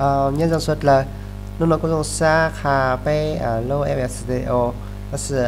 Nyob zoo sawv daws, hnub no kuv zoo sab qha peb lub FL Studio, tab sis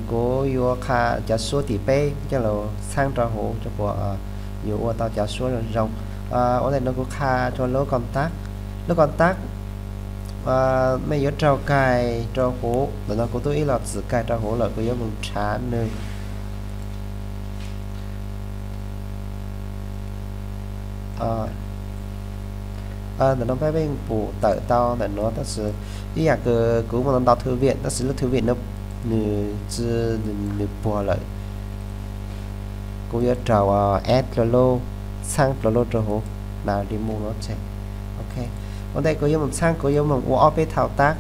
kuv yuav qha cov suab tim peb coj los txhab rau hauv rau qhov yuav ua tau cov suab zoo zoo. Ua ntej no kuv qha rau lub contact. Lub contact mej yuav raug kais rau hauv, ntawm no kuv twb ib los txwm kais rau hauv lawm, kuv yuav mus nrhav nws. Ntawm no peb yeej pum tawm tau ntawm no, tab sis ib yam kws kuv muaj ntau ntau thư viện tab sis lub thư viện no nws tsis, nws puag lawm. Kuv yuav raug add rau lub, txhab rau lub rau hauv, na remove no tseg. Ok, ua ntej kuv yuav mus txhab, kuv yuav mus ua ob peb thao tab.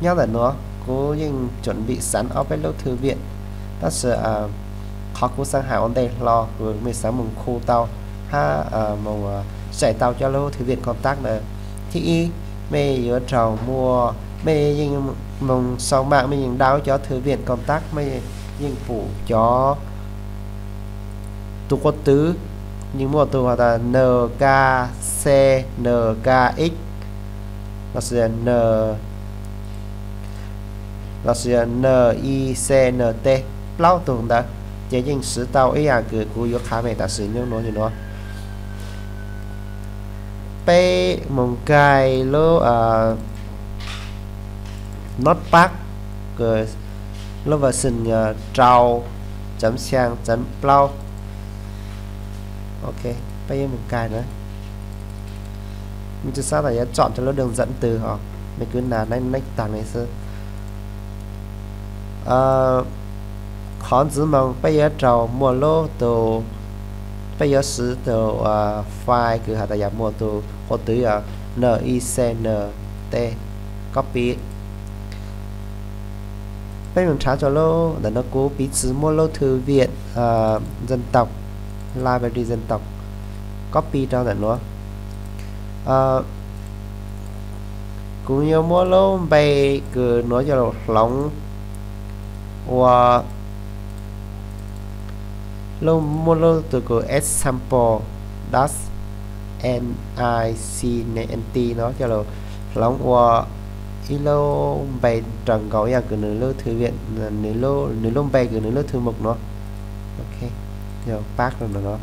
Nyob ntawm no kuv yeej chuẩn bị sẵn ob peb lub thư viện, tab sis qhov kuv xav hais ua ntej hlo, kuv mej xav mus khu tau hab mus saib tau cov lub thư viện contact na. Thib ib, mej yuav raug muaj, mej yeej mus sau maj, mej yeej đọc cov thư viện contact, mej yeej pum cov tus ko tw, yeej muaj tus has tas N K C, N K X, los sis N, los sis N I C N T, plaub tug ntawd, ces yeej siv tau ib yam kws kuv yuav qha mej tam sim no li no. Peb mus kais lub Notepad, lub version rau chấm xăng chấm plaub. Ok, peb yuav mus kais na. Mej tsi xav tas yuav chọn rau lub đơn giản twg hos, mej kuj nas next next tag li xwb. Qhov ntxiv moo peb yuav raug muaj lub tus, peb yuav siv tus file kws has tas yog muaj tus ko tw yog N I C N T, copy. Peb mus nrhav rau lub ntawm no, kuv piv txwv muab lub thư viện dân tộc, library dân tộc, copy rau ntawm no. Kuv yuav muab lub npe kws no coj los hloov ua, muab lub tus kws example dot N I C N T no coj los hloov ua ib lub npe raws nkaus ib yam kws nws lub thư viện, nws lub npe kws nws lub thư mục no. Ok, yog pab rau ntawm no.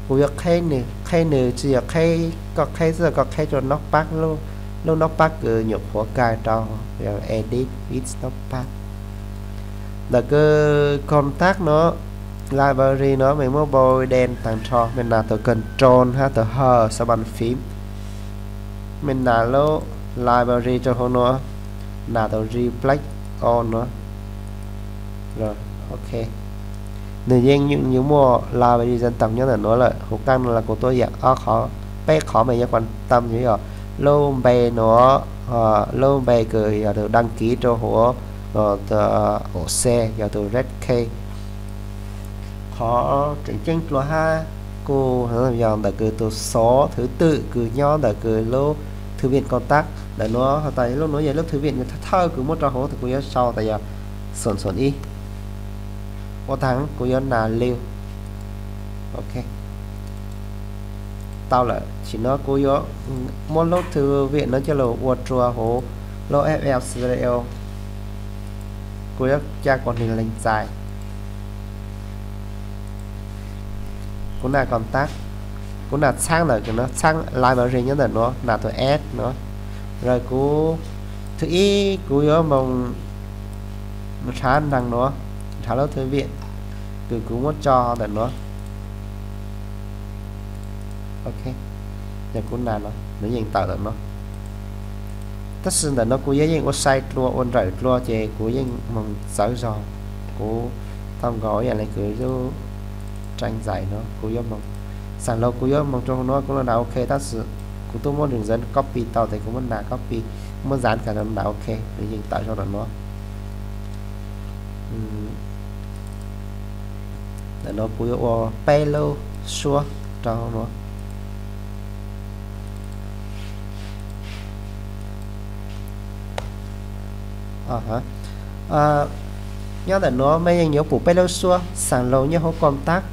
Kuv yuav qheb nws, qheb nws tsis yog qheb, koj qheb xwb, koj qheb rau Notepad, lub Notepad kws nyuam qhuav kais rau, yog edit with Notepad. Ntawm kws contact no, library no mej muab npau dej tag nrho, mej nas tus control hab tus H, sa bàn phím, mej nas lub library rau hauv no, nas tus replace all no. Ok, nws yeej yuav muaj library dân tộc nyob ntawm no lawm. Hauv qab no los kuv tuaj yam ob qhov, peb qhov mej yuav quan tâm yuav yog lub npe no, lub npe kws yog tus đăng ký rau hauv, tus ua xe yog tus red key. Qhov tseem ceeb dlua hab kuj yog ntawm kws tus số thứ tự kws nyob ntawm kws lub thư viện contact ntawm no, has tas lub no yog lub thư viện thawj thawj kws muab rau hauv, tus kuv yuav sau tas yog xuam xuam ib. Ua tag kuv yuav nas liu. Ok, tau lawm, tam sim no kuv yuav muab lub thư viện no coj los ua rua hauv lub FL Studio. Kuv yuav ca kom nws lees txais. Kuv nas contact, kuv nas txhab ntawm kws no, txhab library nyob ntawm no, nas tus S no. Lawm kuv, thib ib kuv yuav moog nrhav neeg no, nrhav lub thư viện kws kuv muab tso ntawm no. Ok, yog kuv nas no nws yeej tawm lawm no. Tab sis ntawm no kuv yuav yeej ua sai dlua, ua nrawm dlua ces kuv yeej moog txawv zog. Kuv thau nkaus ib yam li kws lub trang web no kuv yuav moog, xam laug kuv yuav moog rau hauv no kuv los nas ok, tab sis kuv twb muab nws zam copy tau tes kuv muab nas copy, muab zam kom nas ok, nws yeej tawm zog ntawm no. Ntawm no kuv yuav ua peb lub suab rau no. Nyob ntawm no mej yeej yuav pum peb lub suab, xam laug nyob hauv contact.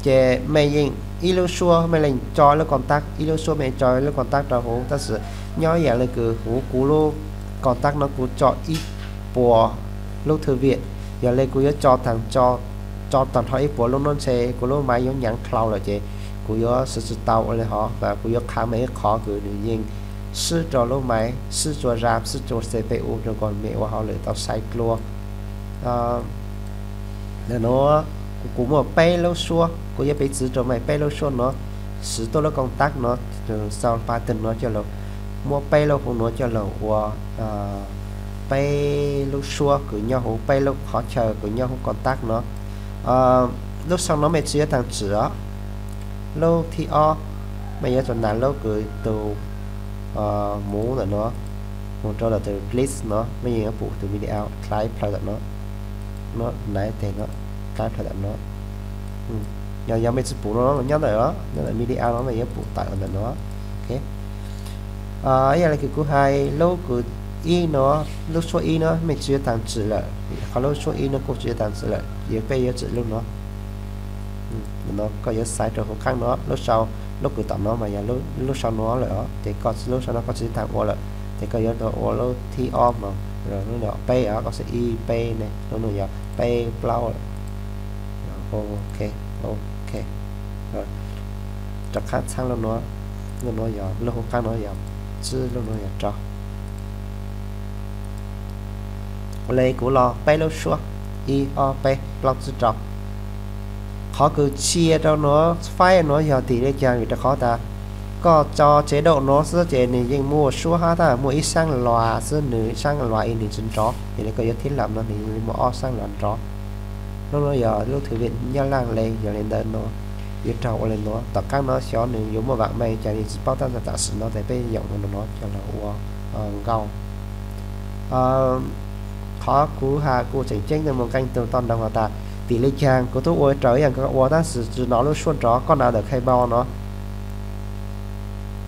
Ces mej yeej ib lub suab mej leej tso lub contact, ib lub suab mej tso lub contact rau huv, tab sis nyob yam le kws huv kuv lub contact no kuv tso ib puas lub thư viện, yog le kuv yuav tso taag tso, tso tag nrho ib puas lub no ntshe kuv lub maiv yuav nyaav dlhau lawm ces kuv yuav siv tsi tau ua le hov, mas kuv yuav qha mej ib qhov kws nws yeej swb rua lub maiv, swb rua RAM, swb rua CPU rua kom mej ua hauj lwm tau sai dlua. Ntawm nuav kuv muaj peb lub suab, kuv yuav piv txwv rua mej peb lub suab nuav, siv tuab lub contact nuav, sau pattern nuav coj lug, muab peb lub huv nuav coj lug ua peb lub suab kws nyob huv peb lub qhov chaw kws nyob huv contact nuav. Lub sau nuav mej tsi yuav taag tswm os. Lub thib ob, mej yuav tsum nas lub kws tug muv ntawm nuav, mus rua lawm tug list nuav, mej yeej yuav pum tug MIDI out dlaib plhaw ntawm nuav, nuav naiv teg nuav, dlaib plhaw ntawm nuav. Yog, yog mej tsi pum nuav, nyob ntawm, nyob ntawm MIDI out nuav mej yuav pum tawm ntawm nuav. Ok. Ib yam le kws kuv hais lub kws ib nuav, lub suab ib nuav mej tsi yuav taag tswm lawm, qhov lub suab ib nuav kuj tsi yuav taag tswm lawm, yuav peb yuav tswm lub nuav. Koj yuav xaiv rua huv qaab nuav, lub sau, lub kws tom nuav mas yog lub sau nuav lawm os, ces koj lub sau nuav koj tsi taag ua lawm, ces koj yuav tau ua lub thib ob mas, lub nuav peb os, koj xaiv ib peb ne, lub nuav yog peb plaub lawm. Ok, ok. Rov qab txhaab lub nuav, lub nuav yog lub huv qaab nuav yog tsib, lub nuav yog rau. Ua le kuv los peb lub suab, ib ob peb plaub tsib rau. Qhov kws tsia rau nuav faib nuav yog tim le caag vim rau qhov tas koj tso tsev daum nuav xwb ces nws yeej muaj suab hab, tab muaj ib saab luas xwb, nws saab luas ib nws tsi nrov, yog le koj yuav thib lam no nws muaj ob saab luas nrov. Lub nuav yog lub thư viện Nyab Laj le, yog le ntawd nuav yuav raug ua le nuav. Tom qaab nuav xyov nws yuav muaj vam meej cas li tsi paub, tab tam sim no tes peb yoom ua nuav coj lug ua nkauj. Qhov kuv has kuv tseem ceeb mus nqee tug toj ntoog has tas vim le caag kuv tub ua raws ib yaam koj ua tab sis tsi nov lub suab nrov, koj nas ntawm keyboard nuav.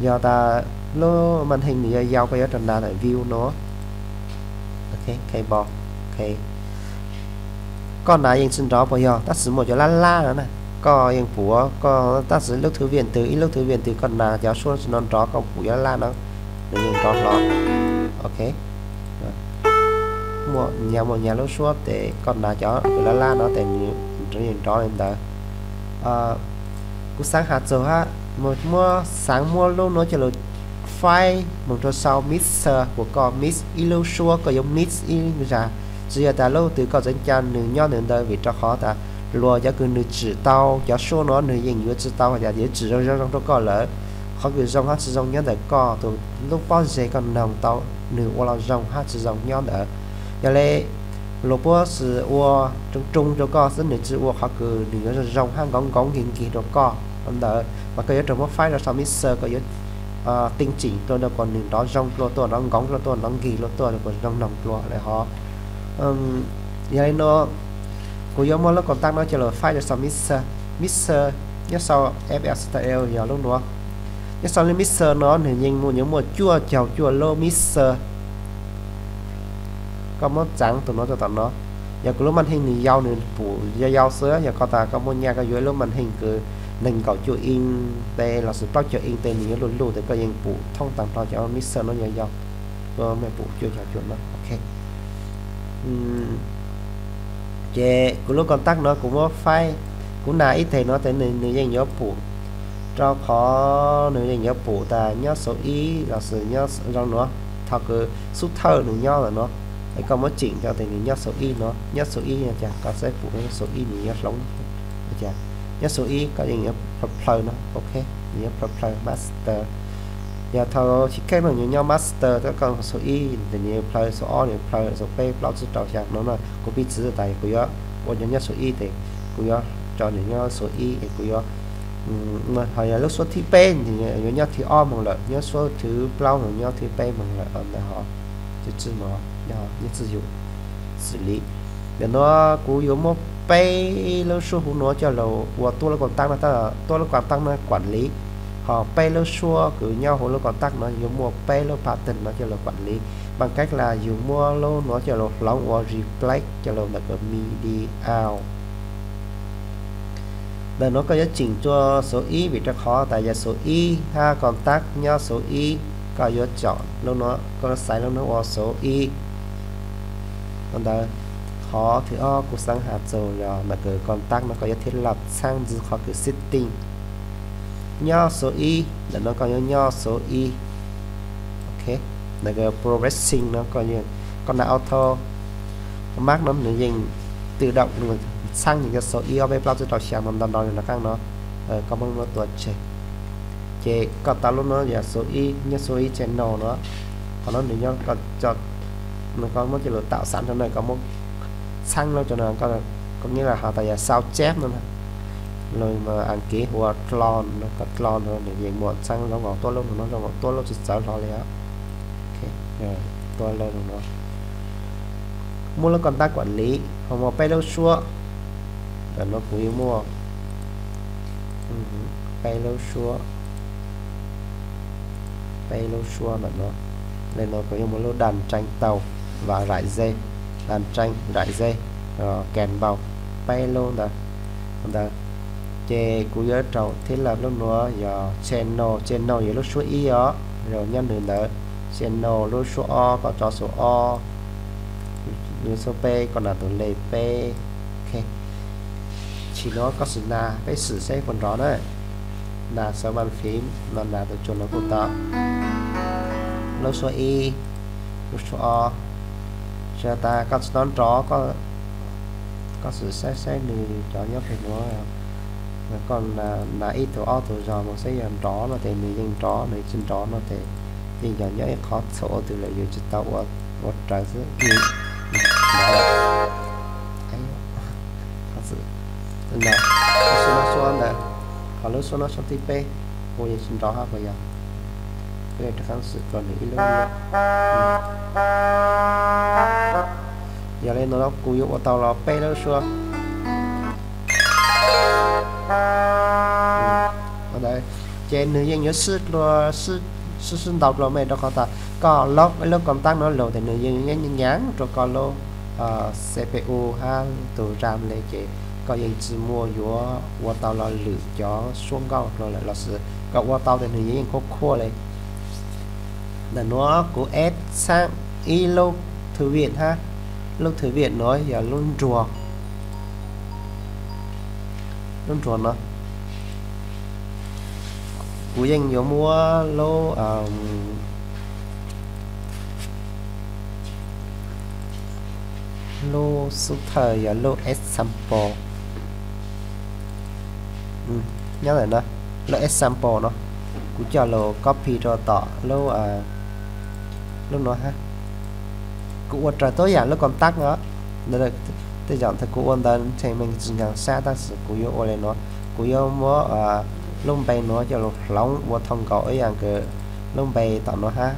Yog tas lub màn hình nws yau yau koj yuav rau nas ntawm view nuav. Keyboard, koj nas yeej tsi nrov puas yog, tab sis muaj cov lab lab no na, koj yeej pum, koj tab sis lub thư viện twg ib lub thư viện twg koj nas cov suab tsi nov nrov koj pum cov lab lab no, nws yeej nrov hlo. Ok, muaj nyag muaj nyag lub suab tes koj nas cov lab lab no tes nws yeej nrov li ntawd. Kuv xaav has txug hab, muab xaav muab lub nuav coj lug faib moog rua sau mixer, kuas koj mix ib lub suab koj yuav mix ib zag, tsi yog tas lub twg koj txeev ca nws nyob ntawd ntawd, vim rau qhov tas luas cov kws nws tsim tau cov suab nuav nws yeej yuav tsi tau has tas yuav tsim zoo zoo zoo rau koj lawm. Qhov kws zoo hab tsi zoo nyob ntawm koj tus lub pob zeb koj noog tau nws ua los zoo hab tsi zoo nyob ntawd. Yog le luas puab sim ua rooj rooj rau koj xwb, nws tsi ua qhov kws nws yuav zoo zoo hab nkoov nkoov nkig nkig rau koj ntawd, mas koj yuav raug muab faib rau sau mixer, koj yuav teeb tsim dlua rau kuas nws nrov zoo dlua tuaj, nrov nkoov dlua tuaj, nrov nkig dlua tuaj rau kuas zoo noog dlua le hov. Yog le nuav, kuv yuav muab lub koom tab nuav coj lug faib rau sau mixer. Mixer nyob sau FL Studio yog lub nuav. Nyob sau lub mixer nuav nws yeej muaj, yuav muaj cuaj caug cuaj lub mixer. Koj muab txaav tus nuav rau tom nuav. Yog kuv lub màn hình nws yau, nws pum yau yau xwb, yog koj tas koj muaj nyaj koj yuav ib lub màn hình kws neeg nkaum cuaj inch tes lossis plaub caug inch tes nws yuav luj luj tes koj yeej pum thoob tag nrho cov mixer nuav yog yog, koj muab pum cuaj caug cuaj nuav. Ok. Ces kuv lub koom tab nuav kuv muab faib, kuv nas ib teg nuav tes nws yeej yuav pum, rau qhov nws yeej yuav pum tas nyob số ib lossis nyob zoo nuav, thaum kws xub thawj nws nyob ntawm nuav, es koj muab tsim rau tes nws nyob số ib nuav, nyob số ib no ces koj saib pum nyob số ib nws yuav hloov, nyob số ib koj yeej yuav plhaw plhaw no, ok, nws yuav plhaw plhaw master. Yog thaum chiv kheej no nws nyob master, koj số ib tes nws yuav plhaw số ob, nws plhaw số peb plaub tsib rau xya no na. Kuv piv txwv tas kuv yuav ua nyob số ib tes kuv yuav tso nws nyob số ib es kuv yuav, ho yog lub suab thib peb yuav nyob thib ob moog lawm, nyob suab thib plaub moog nyob thib peb moog lawm ntawd ho, tsis txwj yus xws li. Ntawm nuav kuv yuav muab peb lub suab huv nuav coj lug ua tuab lub koom tab nuav, tuab lub koom tab nuav quản lý, ho peb lub suab kws nyob huv lub koom tab nuav yuav muaj peb lub pattern nuav coj lug quản lý bằng cách là yus muab lub nuav coj lug hloov ua replace coj lug ntawm kws MIDI out. Ntawm no koj yuav tseem rua xuv ib vim rau qhov tas yog xuv ib hab contact nyob xuv ib, koj yuav caum lub no, koj xaiv lub no ua xuv ib. Ntawd, qhov thib ob kuv xaav has txug yog ntawm kws contact no koj yuav thib laj txhaab ntxiv qhov kws setting nyob xuv ib, ntawm no koj yuav nyob xuv ib. Ok, ntawm kws progressing no koj, koj naj auto, Mac no nws yeej tw daum, txhaab nws cov xuv ib ob peb plaub tsib rau xyaa no ntau ntau rov qaab no, koj muab lub no tua tseg. Ces koj tau lub no yog xuv ib, nyob xuv ib channel no, qhov no nws nyob, nws koj muab coj lug tau xav rau no koj muab txhaab lub rau no, koj nib lug has tas yog sound chef no, lug Askiv hu ua clone no, koj clone no nws yeej muaj txhaab zoo nkaus tuab lub no, zoo nkaus tuab lub tsi txawv hlo li os. Tuab lub no muaj lub koj tab kuam li, ho muaj peb lub suab. Ntawm no kuv yuav muaj peb lub suab, peb lub suab ntawm no. Li no kuv yuav muaj lub daj ntseeb tau, vam raim ze, daj ntseeb raim ze, kas npau, peb lub ntawd. Ntawd, ces kuv yuav rau thib laj lub nuav yog channel, channel yog lub suab ib os, yog nyob nws ntawd. Channel lub suab ob koj tso xuv ob, lub suab peb koj nas tus le peb. Ok, tsim no koj xum nas peb xum saib puas nrov na. Nas xav mas phim no nas tus tsuas no kuj tau. Lub suab ib, lub suab ob. Tsis has tas koj tsis tau nrov, koj xum saib saib nws cov nyob pem nuav, koj nas ib tug ob tug zog mus saib yog nrov no tes nws yeej nrov, nws tsis nrov no tes yeej yog nyob ib qhov txhaum ua twg lawm yus tsis tau ua raws xwb. Nrov lawm. Qhov lub suab no suab ntawd, qhov lub suab no suab thib peb, ua yeej tsis nrov hab puas yog? Peb rov qab xum rua nws ib lub. Yog li no kuv yuav ua tau los peb lub suab. Ces nws yeej yuav sib, sib sib ntaus dlua mej rau qhov tas koj lob ib lub koj tab no lug tes nws yeej nyaav rua koj lub CPU hab tus RAM li ces koj yeej tsis muaj yuav ua tau los lwm cov suab nkauj dlua lawm los sis koj ua tau tes nws yeej khuab khuab li. Ntawm nuav kuv add txhaab ib lub thư viện hab, lub thư viện nuav yog lub nruag, lub nruag no. Kuv yeej yuav muab lub, lub xub thawj yog lub example. Nyob ntawm no, lub example no, kuv coj los copy rau tom lub, lub no hab. Kuv ua raws tuab yam lub koj tab no. Tej zaum thaum kuv ua ntawd ntshe mej tsis nkaag sab tab sis kuv yuav ua li no, kuv yuav muab lub npe nuav coj los hloov ua thau nkaus ib yam kws lub npe tom no hab.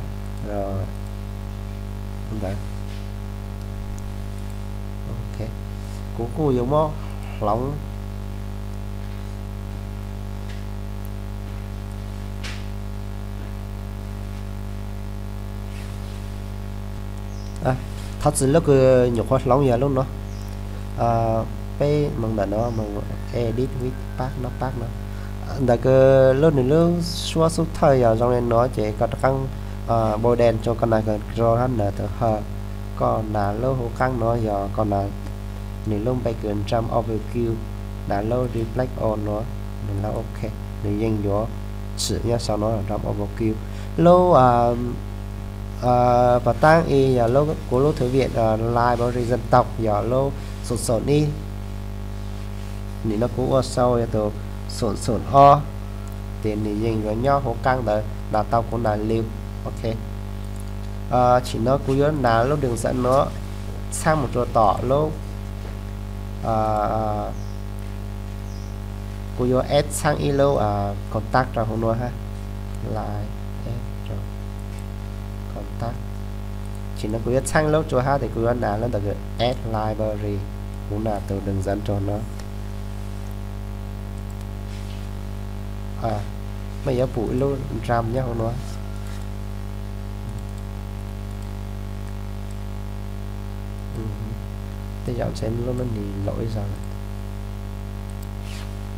Ntawd, kuv kuj yuav muab hloov. Thov txim lub kws nyuam qhuav hloov yog lub no. Peb moog ntawm no, moog edit with pab no, pab no. Ntawm kws lub, nws lub suab xub thawj yog zoo li no ces koj rov qaab npau dej rua koj nas kws rau hab nas tus hawm. Koj nas lub huv qaab no yog koj nas nws lub npe kws Drum Overkill, nas lub replace all no, nws lub ok, nws yeej yuav tshwm nyob sau no Drum Overkill. Lub pas taab i yog kuv lub thư viện library dân tộc yog lub xoom xoom ib. Nim no kuv ua sau yog tus xoom xoom ob, ces nws yeej yuav nyob huv qaab ntawd, nas tau kuv nas liu. Ok, tsim no kuv yuav nas lub đường dẫn no txhaab mus rua tom lub, kuv yuav add txhaab ib lub contact rau huv no hab. Li, add rau contact. Tsim no kuv yuav txhaab lub rua hab tes kuv yuav nas lub ntawm kws add library, kuv nas tus đường dẫn rau no. Mej yuav pum ib lub drum nyob huv no. Tej zaum ntshe lub no nws laum ib zaug lawm.